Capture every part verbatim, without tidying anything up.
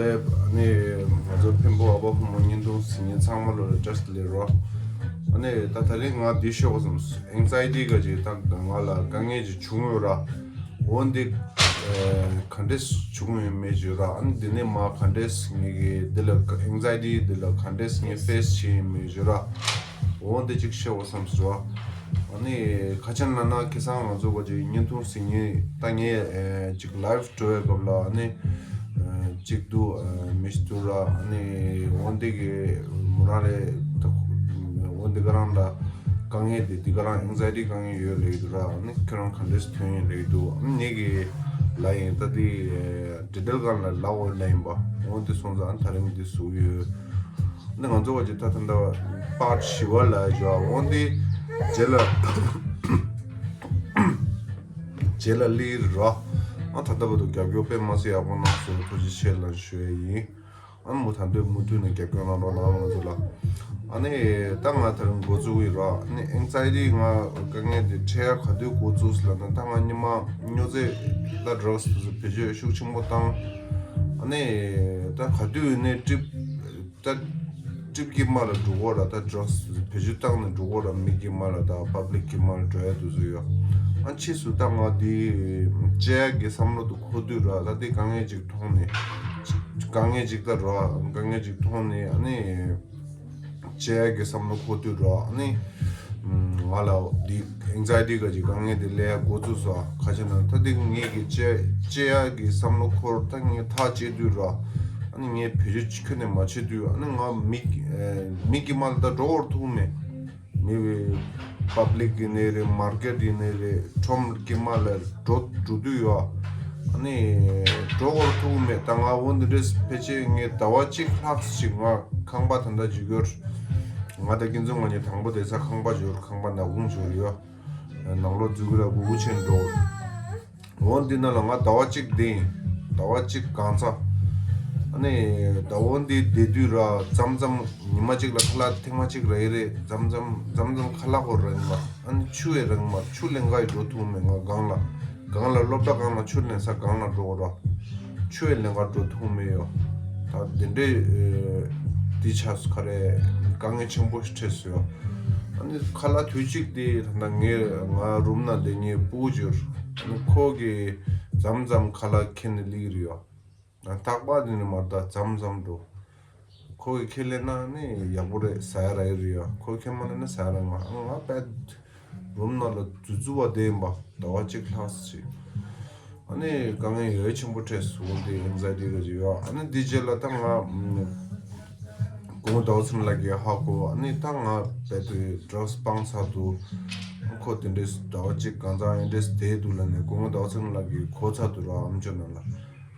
ཨ་ནི་ང་ཚོ་ཕེམ་པོ་བ་པ་ཕོ་མོ་བརྙན་ཐུང་གཟིགས་མཁན་ཚང་མ་ལོ་ལ་བཀྲ་ཤིས་བདེ་ལེགས་རོ། ཨ་ནི་ད་ད་རིང་ང་འདི་ཤོད་དགོས་བསམ། ཨེང་ཛའི་ཊི་ག་ཅིག་ད་ང་ལ་དཀའ་ངལ་ཅིག་བྱུང་ཡོད་ར། འོ་འདི་ག་འདྲས་བྱུང་ཡོད་མེད་བརྗོད་ར། ཨ་ནི་འདི་ནས་མ་ག་འདྲས་ངེད་ཀྱི་འདི་ལ་ཨེང་ཛའི་ཊི་འདི་ལ་ག་འདྲས་ངས་ཕེས་བྱས་ཡོད་མེད་བརྗོད་ར། འོ་འདི་ཅིག་ཤོད་དགོས་བསམ་ཟེར་བ། ཨ་ནི་ཁ་ཆེན་ལ་ན་ཁེ་སང་ང་ཚོ་ག་ཅིག་བརྙན་ཐུང་གཟིགས་མཁན་ད་ངས་ཅིག་ལའིབ་འགྲོ་བའི་སྐབས་ལ་ཨ་ནི། གཅིག་འདུག་མི་ཞིག་འདུག་ར། ཨ་ནི་འོན་ཏེ་གི་མོ་རང་ལས་ད་འོན་ཏེ་ག་རང་ལ་དཀའ་ངལ་དེ་འདི་ག་རང་ཨེང་ཛའི་ཊི་དཀའ་ངལ་ཡོད་ལེ་འདུག་ར། ཨ་ནི་ཁྱོད་རང་ག་འདྲས་ཐོན་ཡིན་ལེ་འདུག་ཨ་ནི་ངེད་ཀྱི་ལ་ཡིན་ད་དེ་ཌི་ཊེལ་གང་ལ་ལ་འོ་ལ་ཡིན་པ། འོན་ཏེ་སོང་ཙང་ད་རིང་འདི་བཟོ་གི་ཡོད། ཨ་ནི་ང་ཚོ་བ་ཅི་ད་ད་ད་པཱརཊ་བཞི་བ་ལ་ཡོད། འོན་ཏེ་རྗེས་ལ། རྗེས་ལ་ལི་ར། ཨ་ད་ལྟ་བར་དུ་རྒྱབ་སྐྱོར་དཔེ་མ་སྲིད་ཡག་པོ་གནང་སོང་། ཐུགས་རྗེ་ཆེ་ལབ་ཞུ་ཡ་ཡིན། ཨ་མུ་ད་འདོད་མུ་མཐུད་ནས་རྒྱབ་སྐྱོར་གནང་རོགས་གནང་ང་ཚོ་ལ། ཨ་ནི་ད་ང་ད་རིང་འགོ་བཙུགས་ཡིན་ར། ཨ་ནི་ཨེང་ཛའི་ཊི་ང་དཀའ་ངལ་འདི་འཕྲད་ཡ་ག་དུས་འགོ་བཙུགས་ལབ་ན་ད་ང་ཉི་མ་སྨྱོ་རྫས་ད་ཌྲག་སི་དེ་ཚོ་བེད་སྤྱོད་ཤུགས་ཆེན་པོ་བཏང་། ཨ་ནི་ད་ག་དུས་ཡིན་ནའི་ཊི་རིབ་ད་ཊི་རིབ་ཀྱི་མ་ལ་འགྲོ་གོ་ར། ད་ཌྲག་སི་བེད་སྤྱོད་བཏང་ནས་འགྲོ་གོ་ར། མི་གི་མ་ལ་ད་པབ་ལིག་གི་མ་ལ་འགྲོ་ཡ་དུས་ཚོད་ཡོད། ཨ་ཕྱིས་སུ་ད་ང་འདི་བཅད་ཡ་གི་བསམ་བློ་དུ་འཁོར་དུས་ར། ད་འདི་དཀའ་ངལ་ཅིག་མཐོང་ནས་དཀའ་ངལ་ཅིག་ད་ར་དཀའ་ངལ་ཅིག་མཐོང་ནས་ཨ་ནི་བཅད་ཡ་གི་བསམ་བློ་འཁོར་དུས་ར། ཨ་ནི་ང་ལ་འདི་ཨེང་ཛའི་ཊི་ག་ཅིག་དཀའ་ངལ་འདི་སླེབས་ཡ་འགོ་བཙུགས་སོང་། ཁ་ཆེ་ན་ད་འདི་ངེད་ཀྱི་བཅད་བཅད་ཡ་གི་བསམ་བློ་འཁོར་ད་ངས་ཐག་བཅད་དུས་ར། ཨ་ནི་ངས་བེད་སྤྱོད་ཁྱོན་ནས་མ་བྱེད་དུས་ཨ་ནི་ང་མི་མི་གི་མ་ལ་ད་འགྲོ་བར་ཐུག་མེད། མི་བའི་པབ་ལིག་ཡིན་ནའི་རེད། མར་ཀེཊ་ཡིན་ནའི་རེད། ཁྲོམ་གི་མ་ལ་འགྲོ་འགྲོ་དུས་ཡོད། ཨ་ནི་འགྲོ་བར་ཐུག་མེད། ད་ང་འོ་འདི་འདྲས་ཕལ་ཆེར་ངས་ཟླ་བ་གཅིག་ལྷག་ཅིག་ང་ཁང་པ་ད་ལྟ་འཇུག་གི་ཡོད། ང་ད་ཁྱེད་ཚོ་ང་གཉིས་དང་པོ་བསྡད་ས་ཁང་པ་འཇོག་ཁང་པ་ནག་ཁུང་འཇོག་ཡོད། ནང་ལོགས་འཛུལ་གི་ར་སྒུག་སྒུག་བྱས་འགྲོ། འོ་འདི་ནང་ལ་ང་ཟླ་བ་གཅིག་བསྡད་ཡིན། ཟླ་བ་གཅིག་གང་ཚ། ཨ་ནི་ཟླ་འོ་འདི་བསྡད་དུས་ར་མཚམས་མཚམས་ཉི་མ་གཅིག་ལ་ཁ་ལག་ཐེངས་མ་གཅིག་ར་ཡི་རེད། མཚམས་མཚམས་མཚམས་མཚམས་ཁ་ལག་ཁོ་རང་མ། ཨ་ནི་ཆུ་ཡི་རང་མ། ཆུ་ལེན་ག་ཡི་འགྲོ་ཐུབ་མེད། ང་སྒང་ལ་སྒང་ལ་སློབ་གྲྭ་སྒང་ལ་ཆུ་ལེན་ས་སྒང་ལ་འགྲོ་གོ་ར། ཆུ་ཡི་ལེན་ག་འགྲོ་ཐུབ་མེད་ཡོ། ད་དེ་འདྲའི་དེ་ཆགས་སུ་ག་རེ་དཀའ་ངལ་ཆེན་པོ་ཞིག་འཕྲད་སོང་ཡོ། ཨ་ནི་ཁ་ལག་དུས་གཅིག་དེ་ད་ལྟ་ངའི་ང་རུམ་ནང་བསྡད་མཁན་སྤུ་གུ་ཅིག་ཡོད་རེད། ཨ་ནི་ཁོ་གིས་མཚམས་མཚམས་ཁ་ལག་འཁྱེར་ནས་སླེབས་ཀྱི་རེད་ཡོ། རྟག་པར་དེ་ནི་མ་རེད། ད་མཚམས་མཚམས་འགྲོ། ཁོ་གིས་འཁྱེར་སླེབས་ན་ནི་ཡག་པོ་རེད། ཟ་ཡ་རག་གི་རེད་ཡོ། ཁོ་འཁྱེར་མ་སླེབས་ན་ཟ་ཡ་རག་མ། ང་དཔེ་རུམ་ནང་ལ་རྫུ་འཛུལ་བ་བསྡད་ཡིན་པ་ཟླ་བ་གཅིག་ལྷག་ཙམ་ཞིག་ཨ་ནི་དཀའ་ངལ་ཡོད་ཆེན་པོ་འཕྲད་སོང་། དེ་ཨེང་ཛའི་ཊི་ག་ཅིག་ཡོད། ཨ་ནི་དེ་རྗེས་ལ་ད་ང་སྐུ་ངོ་ཟླ་བ་ཚེ་རིང་ལགས་ཀྱིས་ཧ་གོ། ཨ་ནི་ད་ང་རྦད་དེ་ཌྲག་སི་སྤངས་ཚར་འདུག་ཁོ་དེ་འདྲས་ཟླ་བ་གཅིག་གང་ཙམ་ཨེ་འདྲས་བསྡད་འདུག་ལབ་ནས་སྐུ་ངོ་ཟླ་བ་ཚེ་རིང་ལགས་ཀྱིས་གོ་ཚར་འདུག་ར། ཨམ་ཅོག་ནང་ལ།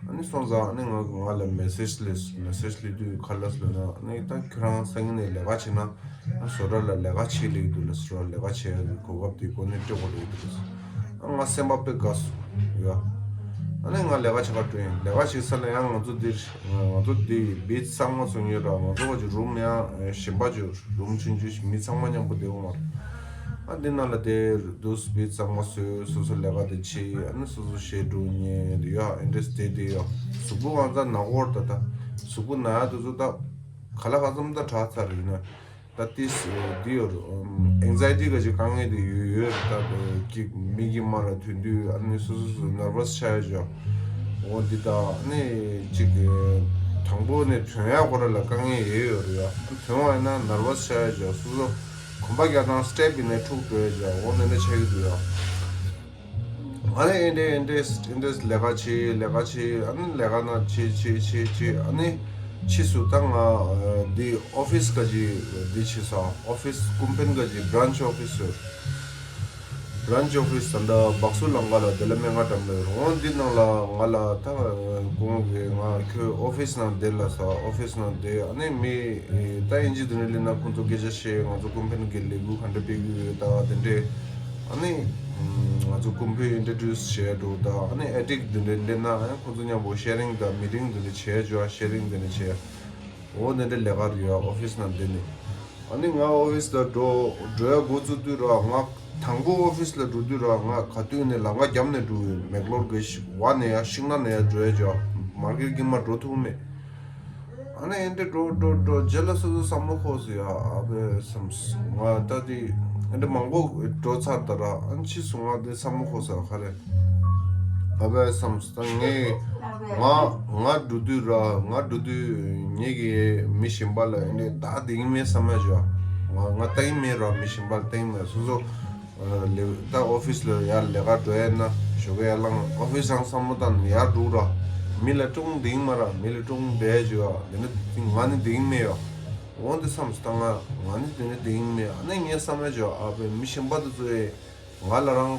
ཨ་ནི་སོང་ཙང་ཨ་ནི་ང་ང་ལ་མེ་སེ་ཇི་སླེབས། མེ་སེ་ཇི་སླེབས་དུས་ག་རེ་ལབ་ཟེར་ན། ཨ་ནི་ད་ཁྱོད་རང་སང་ཉིན་ནས་ལས་ཀ་བྱེད་ན། ཨ་བཟོ་གྲྭ་ལ་ལས་ཀ་བྱེད་ལེགས་འདུག་ལ་ཟེར་བ། ལས་ཀ་བྱེད་ཡག་གི་གོ་སྐབས་དེ་ཁོ་ནས་སྤྲད་དགོས་ལེགས་འདུག་ལ་ཟེར། ཨ་ང་སེམས་པ་དཔེ་དགའ་སོང་ཡ། ཨ་ནི་ང་ལས་ཀ་བྱེད་ག་འགྲོ་ཡིན། ལས་ཀ་བྱེད་ས་ལ་ཡང་ང་ཚོ་འདིར་ང་ཚོ་འདི་བིཆ་གཙང་མ་བཟོ་མཁན་ར། ང་ཚོ་བ་ཅིག་རུམ་ཡང་གཞན་པ་ཅིག་རུམ་ཆུང་ཆུང་ཞིག་མི་ཚང་མ་མཉམ་པོ་བསྡད་ཡོད་མ་རེད། ཨ་འདི་ནང་ལ་བསྡད་འདུག་བིཆ་གཙང་མ་བཟོས། སོ་སོ་ལས་ཀ་དེ་བྱེད། ཨ་ནི་སོ་སོ་གཞས་འབྲུ་ཉན་ཡ་ཨེ་འདྲས་བསྡད་བསྡད་ཡོད། གཟུགས་པོ་ང་ཚོ་ན་གོ་ར། ད་ད་གཟུགས་པོ་ན་ཡ་དེ་ཚོ་ད་ག་ལ་ག་ཙམ་ད་དྲག་ཚར་རེད་ན། ད་ཏིས་འདི་ཡོད་རེད། ཨེང་ཛའི་ཊི་ག་ཅིག་དཀའ་ངལ་དེ་ཡོད་ཡོད་རེད། ད་ཀྱི་མི་གི་མ་ལ་ཐོན་དུས་ཨ་ནི་སོ་སོ་སོ་ནར་བ་སི་ཆགས་ཡ་ཅིག་འོ་འདི་ད་ཨ་ནི་ཅིག་དང་པོ་ནས་ཐོན་ཡ་ཁོ་ར་ལ་དཀའ་ངལ་ཡོད་ཡོད་རེད་ཡ། ཐོན་བ་ཡིན་ན་ནར་བ་སི་ཆགས་ཡ་ཅིག་སོ་སོ་གོམ་པ་རྒྱག་སྟངས་སི་ཊེབ་ཡིན་ནའི་འཁྲུག་འགྲོ་ཡ་ཅིག་འོ་ནི་ནི་ཆགས་ཀྱི་འདུག་ཡ། ཨ་ནི་ཨེ་འདྲས་ཨེ་འདྲས་ཨེ་འདྲས་ལས་ཀ་བྱེད། ལས་ཀ་བྱེད། ཨ་ནི་ལས་ཀ་ན་བྱེད་བྱེད་བྱེད་བྱེད། ཨ་ནི་ཕྱིས་སུ་ད་ང་འདི་ཨོ་ཕིས་ག་ཅིག་འདི་བྱེད་ས། ཨོ་ཕིས་ཀུན་ཕན་ག་ཅིག་བྷི་རན་ཆི་ཨོ་ཕིས་ཟེར། བྷི་རན་ཆི་ཨོ་ཕིས་ད་ལྟ་སྦག་སུ་ལམ་ཁ་ལ་དེ་ལ་སྨན་ཁང་འགྲམ་ལ་ཡོད་རེད། འོ་འདི་ནང་ལ་ང་ལ་ད་སྐུ་ངོ་གིས་ང་ཁྱོད་ཨོ་ཕིས་ནང་བསྡད་ལབ་ས། ཨོ་ཕིས་ནང་བསྡད། ཨ་ནི་མི་ད་ཨིན་ཇི་དེ་འདྲས་སླེབས་ན་ཁོང་ཚོ་སྐད་ཆ་བཤད། ང་ཚོ་ཀུན་ཕན་གི་ལས་འགུལ་ག་འདྲས་སྤེལ་གི་ཡོད་ད་དེ་འདྲས། ཨ་ནི་ང་ཚོ་ཀུན་ཕན་ཨིན་ཊྲོ་ཌིའུ་སི་བྱས་འགྲོ་ད། ཨ་ནི་ཨེ་ཌིག་དེ་འདྲས་སླེབས་ན་ཨ་ནི་ཁོང་ཚོ་མཉམ་པོ་ཤེ་རིང་དང་མི་ཊིང་དེ་འདྲས་བྱས་འཇོག་ཤེ་རིང་དེ་འདྲས་བྱས། འོ་དེ་འདྲས་ལས་ཀ་རེད་ཡ། ཨོ་ཕིས་ནང་བསྡད་ནས། ཨ་ནི་ང་ཨོ་ཕིས་ལ་འགྲོ་འགྲོ་ཡ་འགོ་བཙུགས་དུས་ར། ང་དང་པོ་ཨོ་ཕིས་ལ་འགྲོ་དུས་ར་ང་ག་དུས་ནས་ལམ་ཁ་རྒྱབ་ནས་འགྲོ་ཡོད། མེག་ལོར་གི་ཤི་བ་ནས་ཡ་ཤིང་ནགས་ནས་ཡ་འགྲོ་ཡ་ཅིག་མར་ཀེཊ་གི་མ་འགྲོ་ཐུབ་མེད། ཨ་ནི་ཨེ་འདྲ་འགྲོ་འགྲོ་འགྲོ་རྗེས་ལ་སོ་སོ་བསམ་བློ་འཁོར་སོང་ཡ། ཨ་བས་བསམ་སོང་། ང་ད་དེ་ཨེ་འདྲ་མང་པོ་འགྲོ་ཚར་ད་ར། ཨ་ནི་ཕྱིས་སུ་ང་དེ་བསམ་བློ་འཁོར་སོང་། ག་རེ། ཨ་བས་བསམ་སོང་། ད་ངས་ང་ང་འགྲོ་དུས་ར། ང་འགྲོ་དུས་ངེད་ཀྱིས་མི་གཞན་པ་ལ་ཨེ་འདྲ་ད་དེ་ཡིན་མེད་བསམ་ཡ་བྱོས། ང་ང་ད་ཡིན་མེད་ར། མི་གཞན་པ་ལ་ད་ཡིན་མེད། སོ་སོ་ལས་ད་ཨོ་ཕིས་ལ་ཡར་ལས་ཀ་འགྲོ་ཡ་ན་ཞོགས་ཀས་ཡར་ལངས། ཨོ་ཕིས་རང་བསམ་བློ་བཏང་ནས་ཡར་འགྲོ་ར། མི་ལ་ཀྲུང་དེ་ཡིན་མ་ར། མི་ལ་ཀྲུང་བསྡད་བྱོས་ཡ། དེ་ནི་ང་ནི་དེ་ཡིན་མེད་ཡ། འོ་འདི་བསམ་སོང་། ད་ང་ང་ནི་དེ་ནི་དེ་ཡིན་མེད། ཨ་ནི་ངས་བསམ་ཡ་བྱོས། ཨ་བས་མི་གཞན་པ་དེ་ཚོ་ཡས་ང་ལ་རང་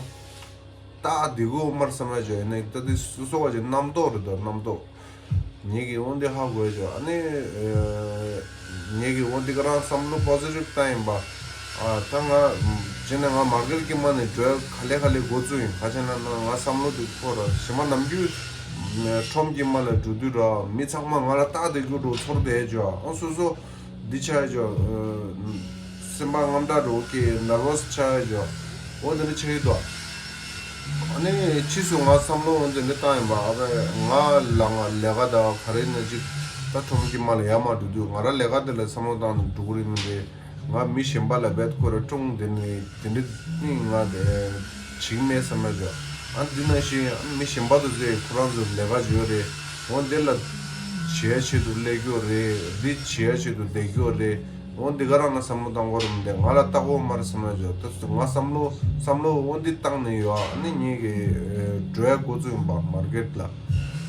ད་དེ་གོ་མར་བསམ་ཡ་བྱོས། ཡིན་ན་ད་དེ་སོ་སོ་བ་ཅིག་རྣམ་རྟོག་རེད་དོ། རྣམ་རྟོག་ངེད་ཀྱིས་འོ་འདི་ཧ་གོ་བྱོས། ཨ་ནི་ཨེ་ངེད་ཀྱིས་འོ་འདི་ག་རང་བསམ་བློ་པོ་ཟི་ཊིབ་བཏང་ཡིན་པ། ཨ་ད་ང་བྱས་ན་ང་མར་ཀེཊ་ཀྱི་མ་ནས་འགྲོ་ག་ལེ་ག་ལེ་འགོ་བཙུགས་ཡིན། ག་བྱས་ན་ན་ང་བསམ་བློ་དེ་འཁོར་ར། གཞན་པ་ནམ་རྒྱུན་ཁྲོམ་གྱི་མ་ལ་འགྲོ་དུས་ར། མི་ཚང་མ་ང་ལ་ལྟ་བསྡད་རྒྱུ་འགྲོ་ཚོར་བསྡད་བྱོས། ཨ་སོ་སོ་འདི་ཆགས་བྱོས། སེམས་པ་དངངས་སྐྲག་འགྲོ་གི་ནར་ཝས་ཆགས་བྱོས། འོ་འདི་འདྲ་ཆགས་ཡོད་དོ། ཨ་ནི་ཕྱིས་སུ་ང་བསམ་བློ་འོ་འདི་འདྲ་བཏང་ཡིན་པ། ཨ་ཕས་ང་ལ་ང་ལས་ཀ་དང་ག་རེ་ན་ཅིག་ད་ཁྲོམ་གྱི་མ་ལ་ཡར་མར་འགྲོ་དུས་ང་ར་ལས་ཀ་དེ་ལ་བསམ་བློ་བཏང་ནས་འགྲོ་གི་རེད་མི་རེད། ང་མི་གཞན་པ་ལ་བེད་ཁོ་ར་ཀྲུང་དེ་ནི་དེ་འདྲ་ནི་ང་དེ་བྱེད་ཀྱི་མེད་བསམ་ཡ་བྱོས། ཨ་འདི་ནང་བཞིན་ཨ་མི་གཞན་པ་དེ་ཚོས་ཁོ་རང་ཚོ་ལས་ཀ་བྱེད་ཡོད་རེད། འོ་འདི་ལ་བྱེད་ཡ་ཆེད་དུ་སླེབས་ཀྱི་ཡོད་རེད། འདི་བྱེད་ཡ་ཆེད་དུ་བསྡད་ཀྱི་ཡོད་རེད། འོ་འདི་ག་རང་ན་བསམ་བློ་བཏང་དགོས་རེད་མི་འདུག་ང་ལ་ལྟ་དགོས་མ་རེད་བསམ་ཡ་བྱོས། ད་ང་བསམ་བློ་བསམ་བློ་འོ་འདི་བཏང་ནས་ཡོད། ཨ་ནི་ངེད་ཀྱི་འགྲོ་ཡ་འགོ་བཙུགས་ཡིན་པ་མར་ཀེཊ་ལ།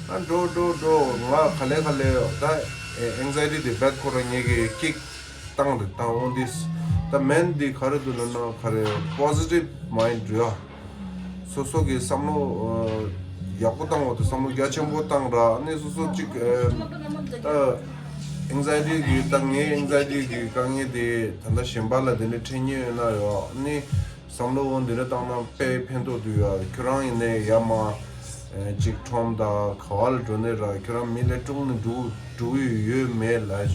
ཨ་འགྲོ་འགྲོ་འགྲོ་ང་ག་ལེ་ག་ལེ་ད་ཨེང་ཛའི་ཊི་དེ་བེད་ཁོ་ར་ངེད་ཀྱི་ཀིག་བཏང་རེད། ད་འོ་འདི་ད་མེན་འདི་ག་རེ་འདུག་ལབ་ན་ག་རེ་པོ་ཟི་ཊིབ་མའིན་ཌི་རེད་ཡ། སོ་སོ་གི་བསམ་བློ་ཡག་པོ་བཏང་བ་དང་བསམ་བློ་རྒྱ་ཆེན་པོ་བཏང་ར། ཨ་ནི་སོ་སོ་གཅིག་ད་ཨེང་ཛའི་ཊི་གི་ད་ངའི་ཨེང་ཛའི་ཊི་གི་དཀའ་ངལ་དེ་ད་ལྟ་གཞན་པ་ལ་དེ་འདྲ་འཕྲད་མཁན་ཡོད་ན་ཡོད། ཨ་ནི་བསམ་བློ་འོ་འདི་འདྲ་བཏང་ན་དཔེ་ཕན་ཐོགས་འདུག་ཡ། ཁྱོད་རང་ཡིན་ནའི་ཡར་མར་གཅིག་ཁྲོམ་དང་ག་བ་ལ་འགྲོ་ནའི་ར་ཁྱོད་རང་མི་ལ་ཀྲུང་ནས་འགྲོ་འགྲོ་ཡི་ཡོད་མེད་ལབ་ཡ།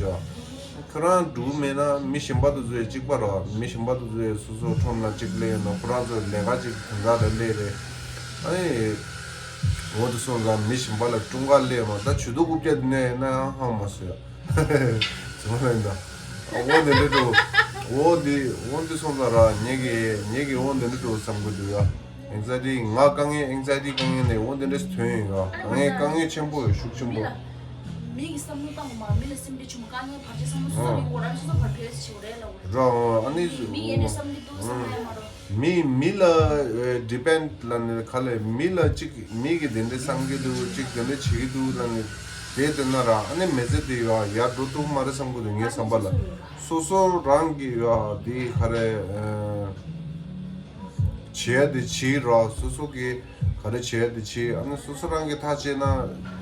ཁྱོད་རང་འགྲོ་གི་མེད་ན་མི་གཞན་པ་དེ་ཚོས་གཅིག་པ་ར། མི་གཞན་པ་དེ་ཚོས་སོ་སོ་ཁྲོམ་ལ་གཅིག་སླེབས་ཡོད་ན་ཁོ་རང་ཚོ་ལས་ཀ་གཅིག་དོན་དག་རེ་སླེབས་རེད། ཨ་ནི་འོ་དེ་སོང་ཙང་མི་གཞན་པ་ལ་ཀྲུང་ག་སླེབས་མ་ད་ཇུས་གཏོགས་རྐུབ་བཀྱག་དེ་ནས་ཡིན་ན་ཡང་ཧང་མ་སོང་ཡ། ཚང་མ་ལ་ཡིན་ད། འོ་དེ་འདྲ་འགྲོ། འོ་དེ་འོ་དེ་སོང་ཙང་ར་ངེད་ཀྱི་ངེད་ཀྱི་འོ་དེ་འདྲ་འགྲོ་བསམ་གི་འདུག་ཡ། ཨེང་ཛའི་ཊི་ང་དཀའ་ངལ་ཨེང་ཛའི་ཊི་དཀའ་ངལ་ནས་འོ་དེ་འདྲ་ཞིག་ཐོན་ཡོང་ཡ། དཀའ་ངལ་དཀའ་ངལ་ཆེན་པོ་ཡོད། ཤུགས་ཆེན་པོ། མི་ལ་མི་གི་བསམ་བློ་བཏང་མ་མི་ལ་སེམས་ཁྲལ་བྱུང་དཀའ་ངལ་བར་ཆད་བསམ་བློ་སོ་སོ་ཡིན་གོ་རང་སོ་སོ་བར་ཆད་བྱེད་དགོས་རེད་ལ། ར་ཨ་ནི་མི་མི་ཨེ་འདྲ་བསམ་གྱི་འདུག་བསམ་ན་ཡང་མ་རོ། མི་མི་ལ་ཌི་པེན་ཌི་ལ་ནི་ག་ལས་མི་ལ་གཅིག་མི་གི་དེ་འདྲ་བསམ་གྱི་འདུག་གཅིག་དེ་འདྲ་བྱེད་ཀྱི་འདུག་ལ་ནི་དེ་དེ་ན་ར་ཨ་ནི་མི་ཚེ་དེ་ཡོད་ཡར་འགྲོ་ཐུབ་མ་རེད་བསམ་གྱི་འདུག་ངའི་བསམ་པ་ལ། སོ་སོ་རང་གི་ཡོད་དེ་ག་རེ་བྱེད་ཡ་དེ་བྱེད་ར་སོ་སོ་གི་ག་རེ་བྱེད་ཡ་དེ་བྱེད། ཨ་ནི་སོ་སོ་རང་གི་ཐག་བཅད་ན་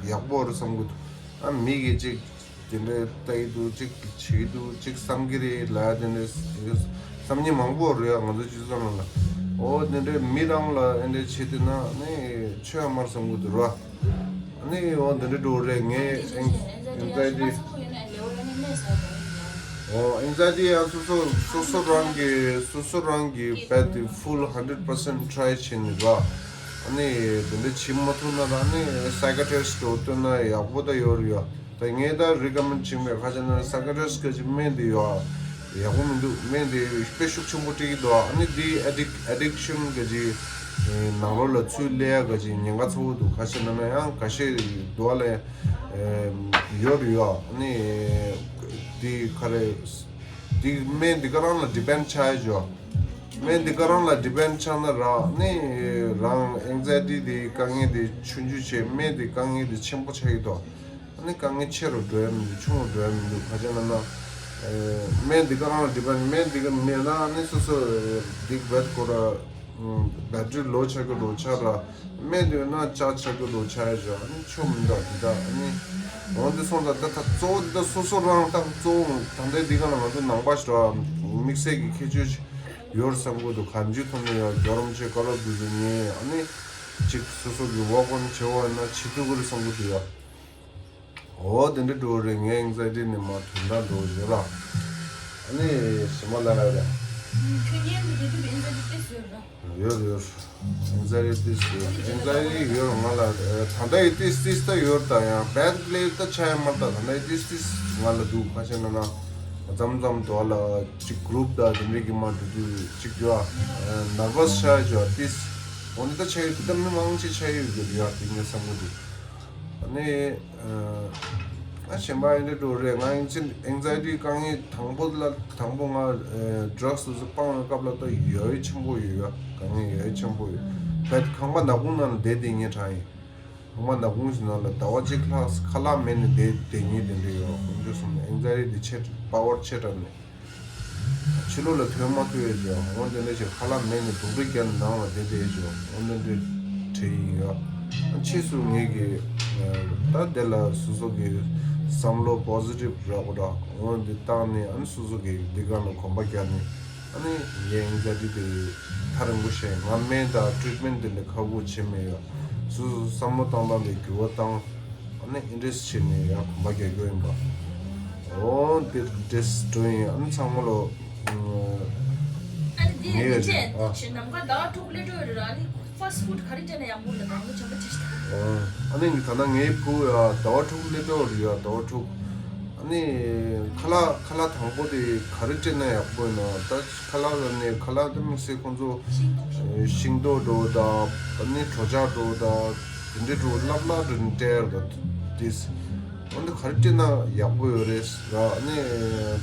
ཡག་པོ་རེད་བསམ་གྱི་འདུག་ཨ་མི་གི་གཅིག་དེ་འདྲའི་ལྟ་ཡི་འདུག་གཅིག་བྱེད་ཀྱི་འདུག་གཅིག་བསམ་གྱི་རེད་ལབ་ཡ་དེ་འདྲའི་བསམ་ཉེས་མང་པོ་རེད་ཡ་ང་ཚོ་སྤྱི་ཚོགས་ནང་ལ། འོ་དེ་འདྲའི་མི་རང་ལ་ཨེ་འདྲའི་བྱེད་དེ་ན་ནི་ཆོས་ཡ་མར་བསམ་གྱི་འདུག་ར། ཨ་ནི་འོ་དེ་འདྲའི་འགྲོ་རེད། ངའི་ཨེང་ཨེང་ཛའི་ཊི། འོ་ཨེང་ཛའི་ཊི་ཡང་སོ་སོ་སོ་སོ་རང་གི་སོ་སོ་རང་གི་བེད་དེ་ཕུལ་ཧན་ཌེཌ་པར་སེན་ཊི་ཊི་རའི་བྱེད་ནི་ར། ཨ་ནི་དེ་འདྲ་བྱེད་མ་ཐུབ་ན་ར་ནི་སའི་ཀ་ཊི་རི་སི་ཊི་འགྲོ་སྟོན་ན་ཡག་པོ་ད་ཡོད་རེད་ཡ། ད་ངས་ད་རི་ཀ་མེན་ཌི་བྱེད་མེད། ཁ་ཆེ་ན་སའི་ཀ་ཊི་རི་སི་ཊི་ག་ཅིག་སྨན་དེ་ཡོད་ཡག་པོ་མི་འདུག་སྨན་དེ་དཔེ་ཤུགས་ཆེན་པོ་སྤྲད་ཀྱི་འདུག་ཨ་ནི་དེ་ཨེ་ཌིག་ཨེ་ཌིག་ཤན་ག་ཅིག་ནང་ལོགས་ལ་ཚུར་སླེབས་ཡ་ག་ཅིག་ཉེན་ཁ་ཚ་པོ་འདུག་ཁ་ཤས་ན་ན་ཡང་ཁ་ཤས་འདུག་ཨ་ལས་ཡོད་རེད་ཡ། ཨ་ནི་དེ་ག་རེ་དེ་སྨན་དེ་ག་རང་ལ་ཌི་པེན་ཌི་ཆགས་ཡ་ཅོ། སྨན་དེ་ག་རང་ལ་ཌི་པེན་ཌི་ཆགས་ན་ར་ཨ་ནི་རང་ཨེང་ཛའི་ཊི་དེ་དཀའ་ངལ་དེ་ཆུང་ཆུང་བྱས་སྨན་དེ་དཀའ་ངལ་དེ་ཆེན་པོ་ཆགས་ཀྱི་འདུག་ཨ་ནི་དཀའ་ངལ་ཆེ་རུ་འགྲོ་ཡ་མི་འདུག་ཆུང་རུ་འགྲོ་ཡ་མི་འདུག་ག་ཅི་ན་ན། སྨན་འདི་ག་རང་ལ་ཌི་པེན་ཌི། སྨན་འདི་ག་མེད་ན་ཨ་ནི་སོ་སོ་འདི་བེད་ཁོ་ར་བེ་ཊི་རི་ལོ་ཆགས་ཀྱི་འགྲོ་ཆགས་ར། སྨན་འདི་ཡོད་ན་ཅར་ཇི་ཆགས་ཀྱི་འགྲོ་ཆགས་ཡ་ཞོ་ཨ་ནི་ཆོ་མི་འདུག་འདི་ད་ཨ་ནི་འོང་འདི་སོང་ད་ད་ད་གཙོ་བོ་འདི་ད་སོ་སོ་རང་ད་གཙོ་བོ་ད་ལྟའི་འདི་ག་ལ་ང་ཚོ་ནང་པ་ཞིག་ར་དམིགས་བསལ་གྱི་ཁྱད་ཆོས་ཡོད་བསམ་གྱི་འདུག་གང་ཅིའི་ཐོག་ནས་ཡང་རྒྱལ་བ་རིན་པོ་ཆེ་བཀའ་སློབ་འདི་ཚོ་ཉན་ཨ་ནི་ཅིག་སོ་སོ་གི་འོག་ཁོན་བྱེད་འོག་ན་བྱེད་ཐུབ་ཀྱི་རེད་བསམ་གྱི་འདུག་ཡ། འོ་དེ་འདྲ་འགྲོ་རེད། ངའི་ཨེང་ཛའི་ཊི་ནི་མ་དོན་དག་འགྲོ་བཞིན་ར། ཨ་ནི་ཞི་མ་ལ་ལ་རེད། ཁྱོད་ཉན་དུ་བསྡད་དུས་ཨེང་ཛའི་ཊི་ཏོག་ཙམ་ཡོད་ར། ཡོད་ཡོད། ཨེང་ཛའི་ཊི་ཏོག་ཙམ་ཡོད། ཨེང་ཛའི་ཊི་ཡོད་ང་ལ། ད་ལྟ་ཡི་ཏོག་ཙམ་ཏོག་ཙམ་ད་ཡོད། ད་ཡང་བེཌ་ལེ་ད་ཆགས་ཡ་མ་རེད། ད་ད་ལྟ་ཡི་ཏོག་ཙམ་ཏོག་ཙམ་ང་ལ་འདུག་ཁ་ཤས་ན་ན་མཚམས་མཚམས་དུ་བ་ལ་ཅིག་གུ་རུབ་ད་དེ་འདྲའི་གི་མ་འགྲོ་དུས་ཅིག་ཡོད་ཨ། ནར་བ་སི་ཆགས་ཡ་ཅིག་ཡོད་ཏོག་ཙམ། འོ་ནི་ད་ཆགས་ཡོད། དེ་ད་མི་མང་ཆེ་ཆགས་ཡོད་ཡོད་ཡོད་དེ་ངས་བསམ་གི་འདུག་ཨ་ནི། ཨ་གཞན་པ་ཨེ་འདྲ་འགྲོ་རེད། ང་ཨེང་ཛའི་ཨེང་ཛའི་ཊི་དཀའ་ངལ་དང་པོ་ལ་དང་པོ་ང་ཌྲག་སོ་སོ་སྤངས་པའི་སྐབས་ལ་ད་ཡོད་ཆེན་པོ་ཡོད་ཡ། དཀའ་ངལ་ཡོད་ཆེན་པོ་ཡོད། བེཌ་ཁང་པ་ནག་ཁུང་ནང་ལ་བསྡད་བསྡད་མཁན་གྲས་ཡིན། ཁང་པ་ནག་ཁུང་ཞིག་ནང་ལ་ཟླ་བ་གཅིག་ལྷག་ཁ་ལག་མེད་ནས་བསྡད་བསྡད་མཁན་དེ་འདྲ་ཡོད། ཁོང་ཚོས་གསུངས་ནས་ཨེང་ཛའི་ཊི་དེ་ཆེ་པ་ཝར་ཆེ་དྲགས་ནས། ཕྱི་ལོགས་ལ་ཐོན་མ་ཐུབ་ཡས་ཅིག་འོ་དེ་འདྲ་ཞིག་ཁ་ལག་མེད་ནས་སྡུག་རུས་བརྒྱབ་ནས་ནང་ལ་བསྡད་བསྡད་ཅིག་འོ་དེ་འདྲ་བྲིས་ཡིན་ཡ། ཕྱིས་སུ་ངེད་ཀྱིས་ད་དེ་ལ་སོ་སོ་གི་བསམ་བློ་པོ་ཟི་ཊིབ་རག་པ་འདྲ་འོ་འདི་བཏང་ནས་ཨ་ནི་སོ་སོ་གི་འདི་ག་ལ་གོམ་པ་བརྒྱབ་ནས་ཨ་ནི་ངའི་ཨེང་ཛའི་ཊི་དེ་ཐག་རིང་པོ་བྱས། ང་སྨན་དང་ཊི་རིཊ་མེན་ཊི་དེ་འདྲ་ཁག་པོ་བྱས་མེད་ཡ། སོ་སོ་བསམ་བློ་བཏང་སྟངས་དེ་འགྱུར་བ་བཏང་། ཨ་ནི་ཨིན་ཊི་རེ་སི་ཊི་བྱས་ནས་ཡར་གོམ་པ་རྒྱག་རྒྱུ་ཡིན་པ། འོ་དེ་འདྲས་འགྲོ་ཡིན། ཨ་ནི་ཚང་མ་ལོ། ཨ་ནི་དེ་ངའི་རེད་ཨ། ནམ་མཁའ་ཟླ་བ་དྲུག་སླེབས་འགྲོ་ཡོད་རེད། ཨ་ནི་ཕ་སི་ཊི་ཕུཌ་ག་རེ་སྤྲད་ན་ཡག་པོ་རེད། དང་པོ་བྱམས་པ་ཅི་ཞིག་ཨ་ནི་ད་ལྟ་ངའི་བུ་ཡ་ཟླ་བ་དྲུག་སླེབས་འགྲོ་རེད་ཡ། ཟླ་བ་དྲུག་ཨ་ནི་ཁ་ལག་ཁ་ལག་དང་པོ་དེ་ག་རེ་སྤྲད་ན་ཡག་པོ་ཡིན་ན། ད་ཁ་ལག་ལ་ནས་ཁ་ལག་དེ་དམིགས་བསལ་ཁོང་ཚོ་ཤིང་ཏོག་ཤིང་ཏོག་འགྲོ་དང་ཨ་ནི་གྲོ་ཆ་འགྲོ་དང་དེ་འདྲའི་འགྲོ་ལབ་ལབ་འགྲོ་ནས་སྤྲད་ཡོད་དེ། འོ་འདི་ག་རེ་སྤྲད་ན་ཡག་པོ་ཡོད་རེད་ལ། ཨ་ནི་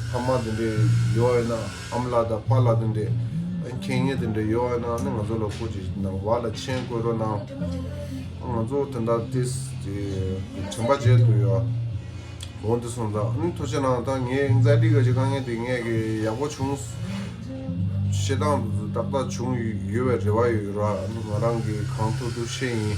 ཕ་མ་དེ་འདྲའི་ཡོད་ཡོད་ན་ཨ་མ་ལགས་དང་པཱ་ལགས་དེ་འདྲའི་མཁྱེན་མཁན་དེ་འདྲའི་ཡོད་ཡོད་ན་ཨ་ནི་ང་ཚོ་ལ་སྐུ་མཁྱེན་གནང་། བར་ལ་མཆན་བཀོད་རོགས་གནང་། ང་ཚོ་དེ་འདྲ་ཏིས་དྲན་པ་བརྗེད་འདུག་ཡོད། འོ་འདི་སོང་ཙང་ཨ་ནི་ཐུགས་རྗེ་གནང་། ད་ངའི་ཨེང་ཛའི་ཊི་ག་ཅིག་དཀའ་ངལ་དེ་ངས་ཀྱི་ཡག་པོ་བྱུང་། བཤད་སྟངས་དེ་ཚོ་ཏག་ཏག་བྱུང་ཡོད་པའི་རེ་བ་ཡོད་ར། ཨ་ནི་ང་རང་གིས་གང་ཐུབ་ཐུབ་བཤད་ཡིན།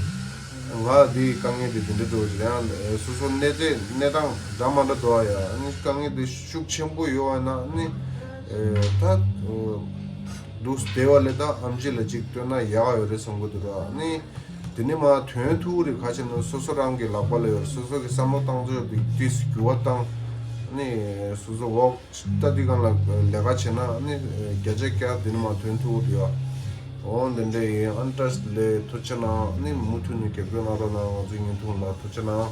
ང་དེའི་དཀའ་ངལ་དེ་དེ་འདྲ་འགྲོ་ཡང་སོ་སོ་གནས་ཚད་གནས་སྟངས་འདྲ་མ་འདྲ་འགྲོ་ཡ། ཨ་ནི་དཀའ་ངལ་དེ་ཤུགས་ཆེན་པོ་ཡོད་པ་ན་ཨ་ནི་ད་འདུག་བསྡད་པ་ལས་ད་ཨེམ་ཆི་ལ་ཅིག་སྟོན་ན་ཡག་ཡོད་རེད་བསམ་གི་འདུག་ར། ཨ་ནི། དེ་ནས་མར་ཐོན་ཐུབ་རེད། ག་ཅི་ན་སོ་སོ་རང་གི་ལག་པ་ལ་ཡོད། སོ་སོ་གི་བསམ་བློ་བཏང་ཕྱོགས་དེ་དུས་འགྱུར་བ་བཏང་། ཨ་ནི་སོ་སོ་འོག་ལྟ་དེ་སྒང་ལ་ལས་ཀ་བྱས་ན་ཨ་ནི་བརྒྱ་ཆ་བརྒྱ་དེ་ནས་མར་ཐོན་ཐུབ་རེད་ཡ། འོ་འདི་འདྲ་ཡིན། ཨ་ནི་བཀྲ་ཤིས་བདེ་ལེགས། ཐུགས་རྗེ་གནང་། ཨ་ནི་མུ་མཐུད་ནས་རྒྱབ་སྐྱོར་གནང་རོགས་གནང་། ང་ཚོའི་བརྙན་ཐུང་ལ་ཐུགས་རྗེ་གནང་།